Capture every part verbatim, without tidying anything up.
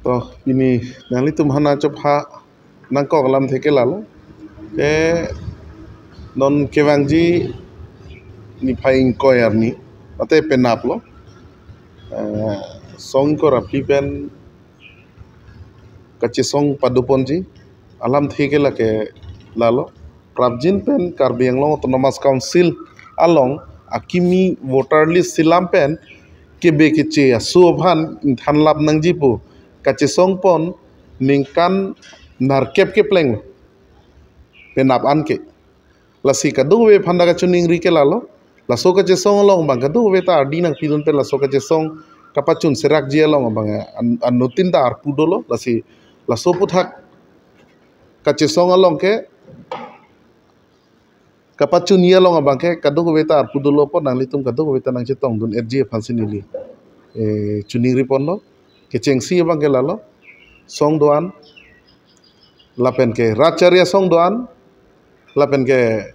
To, pini nanglitum aphan chopha nangkok alamthe ke lalo. Te non kevangji niphai ingkoi arni, mate penap lo. Eh, song ingkoi ra phli pen kachesong padoponji alamthe ke lake lalo. Prapjin pen Karbi Anglong Autonomous Council along akimi voter list selam pen kebe keche aso aphan ingthan lap nangji pu kachesong pon ningkan nerkep kepleng penap an ke. Lasi kadokave aphan ta kachiningri ke lalo. Laso kachesong along abang kadokave ta ardi nangpidun pen laso kachesong kapachun serakji along abang an-, anuttin ta arpu dolo. Lasi laso aputhak kachesong along ke kapachunji along abang ke kadokave ta arpu dolo apot nanglitum kadokave ta nangchetongdun-etji aphansi neli, eh, chiningri ponlo. Kechengsi abang ke lalo, song do-an, lapen ke rat chari asong do-an, lapen ke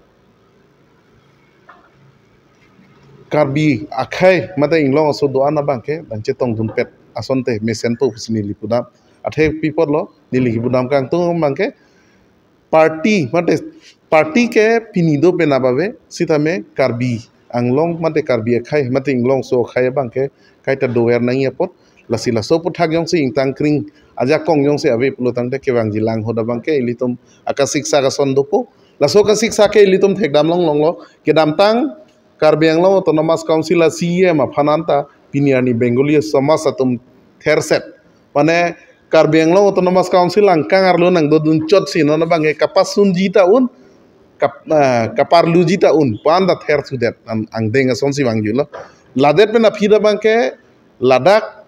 Karbi akhei mate inglong aso do-an abang ke nangchetongdunpet asonte mesenpo pusi neli pudam. Athe pi apotlo, neli kipudam kangtung abang ke party mate party ke pini do penap ave, sitame Karbi Anglong mate Karbi akhei mate inglong aso akhei abang ke kaita do-er nangji apot. Lasi laso aputhak jongsi ingtangkring ajakong jongsi ave pulo tangte kevangji lang ahut abang ke ilitum akasiksak ason dopo. Laso akasiksak ke ilitum thekdam longlonglo. Kedamtang Karbi Anglong Autonomous Council a-C E M aphan anta pini arni Bengali asomaj atum therset. Mane Karbi Anglong Autonomous Council angkang arlo nangdodun chotsi non abang ke kapasunji ta un, kap-, ah, kaparluji ta un pu anta thersudet an angdeng asonsi vangjulo. Ladet pen aphi abang ke ladak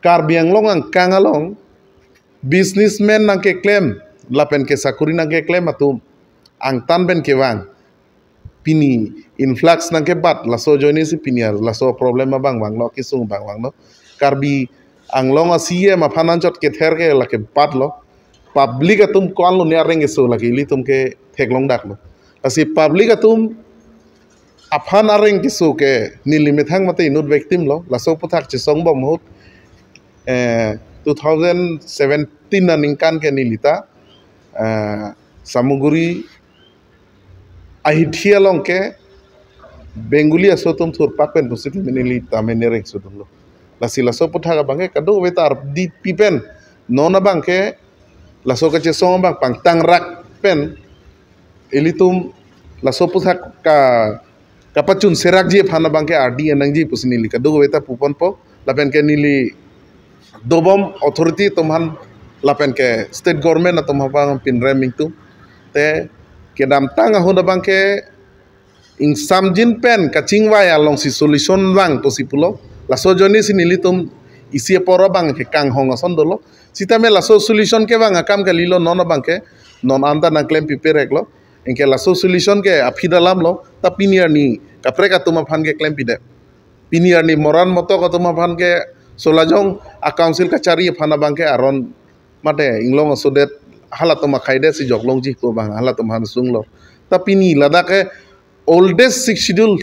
Karbi Anglong angkang along businessman nangkeklem lapen ke sakuri nangkeklem atum angtan pen kevang. Pini influx nangkebat, laso ajoinesi pini ar laso problem abang vanglo, kesung abang vanglo. Karbi Anglong a-C E M aphan anchot kether ke lake batlo. Public atum ko-anlo ne areng keso lake ilitum ke theklongdaklo. Lasi public atum aphan areng keso ke neli methang mate inut victim lo, laso aputhak chesong bom ahut, eh, two thousand seventeen aningkan ke nelita, eh, Samaguri ahithi along ke Bengali aso atum thurpak pen pusi nelita menereng sudunlo. Lasi laso aputhak abang ke kadokave ta ardi pi pen non abang ke laso kachesong abang pangtangrak pen ilitum laso aputhak ka, kapachun serakji aphan abang ke ardi nangji pusi neli kadokave ta puponpo. Lapen ke neli dobom authority atum aphan lapen ke state government atum aphan pinrem ingtung. Te kedamtang ahut abang ke ingsamjin pen kachingvai alongsi solution vang pusi pulo. Laso ajoinesi nelitum isi apor abang ke kanghong ason dolo. Sitame laso solution kevang akam kalilo, non abang ke non anta nangklem pipereklo. Anke laso solution ke aphi alamlo, ta pini arni kaprek atum aphan ke klem pidet. Pini arni moran motok atum aphan ke solajong a-council kachari aphan abang ke aron mate inglong asodet halatum akhaidet si joklongji pu abang halatum aphan sunglo. Ta pini ladak ke oldest Sixth Schedule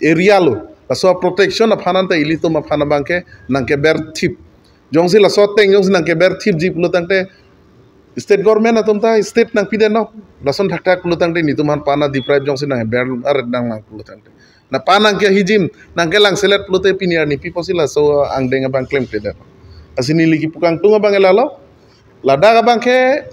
area lo. Laso protection aphan anta ilitum aphan abang ke nangkeberthip. Jongsi laso ateng jongsi nangkeberthipji pulo tangte state government atum ta state nangpidetnon. Lason thakthak pulo tangte nelitum aphan pana deprive jongsi nangber aret nang nang pulo tangte. Na pana nangkehijim, nangkelangselet pulote pini arni pi apotsi laso angdeng abang klemkledet. Lasi neli kipu kangtung abang ke lalo. Ladak abang ke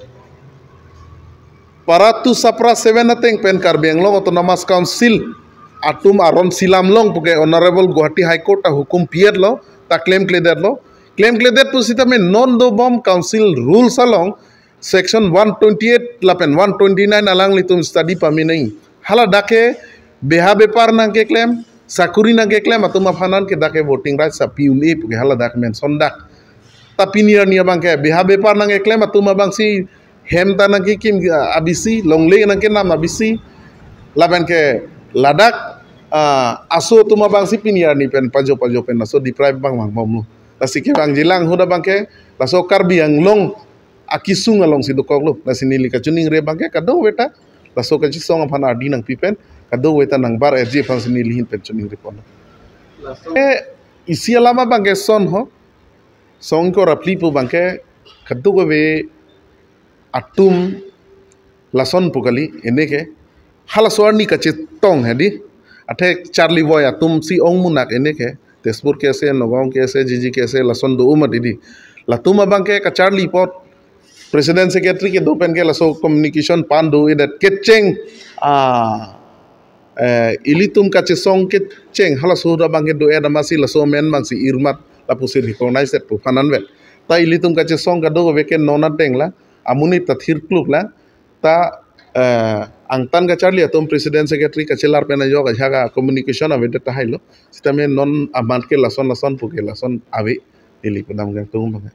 para two sapra seven ateng pen Karbi Anglong Autonomous Council atum aron si lamlong puke Honorable Guwahati High Court ahukum pi-etlo, ta klemkledetlo. Klemkledet pusitame non dobom council rules along section one twenty-eight lapen one twenty-nine alanglitum study pame nangji. Haladak ke beha bepar nangkeklem, sakuri nangkeklem atum aphan an ke dak ke voting rights api un-e puke haladak mention dak. Ta pini arni abang ke beha bepar nangkeklem atum abangsi hem ta nangkekim, ah, abisi, longle nangkenam abisi, lapen ke ladak, ah, aso atum abangsi pini arni pen pajo pajo pen laso deprive abang vangbomlo. Lasi kevangji lang ahut abang ke laso Karbi Anglong akesung alongsi dokoklo. Lasi neli kachiningri abang ke kadokave ta laso kachesong aphan ardi nangpi pen kadokave ta nangbar-erji aphansi neli ahin pen chiningri ponlo. Laso, eh, isi alam abang ke lason ho. song ingkoi ra phli pu abangke kadokave atum lason pu kali, eneke halaso arni kachetong hedi. Athe charli voi atum si ong munak eneke, Tezpur ke ase, Nagaon ke ase, J J ke ase, lason do umat hedi. Latum abangke kacharli apot President Secretary kedo pen ke laso communication pan do-edet kecheng, ah, eh, ilitum kachesong kecheng halaso ahut abangke do-et amatsi laso amen abangsi irmat lapusi recognize-et pu aphan anvet. Ta ilitum kachesong kadokave ke non ateng la, amonit ta thirkluk la, ta, eh, angtan kacharli atum President Secretary kachelar pen ajok ajak a-communication avedet tahai lo. Sitame non amat ke lason lason pu ke lason ave, ili pudam kangtung abang.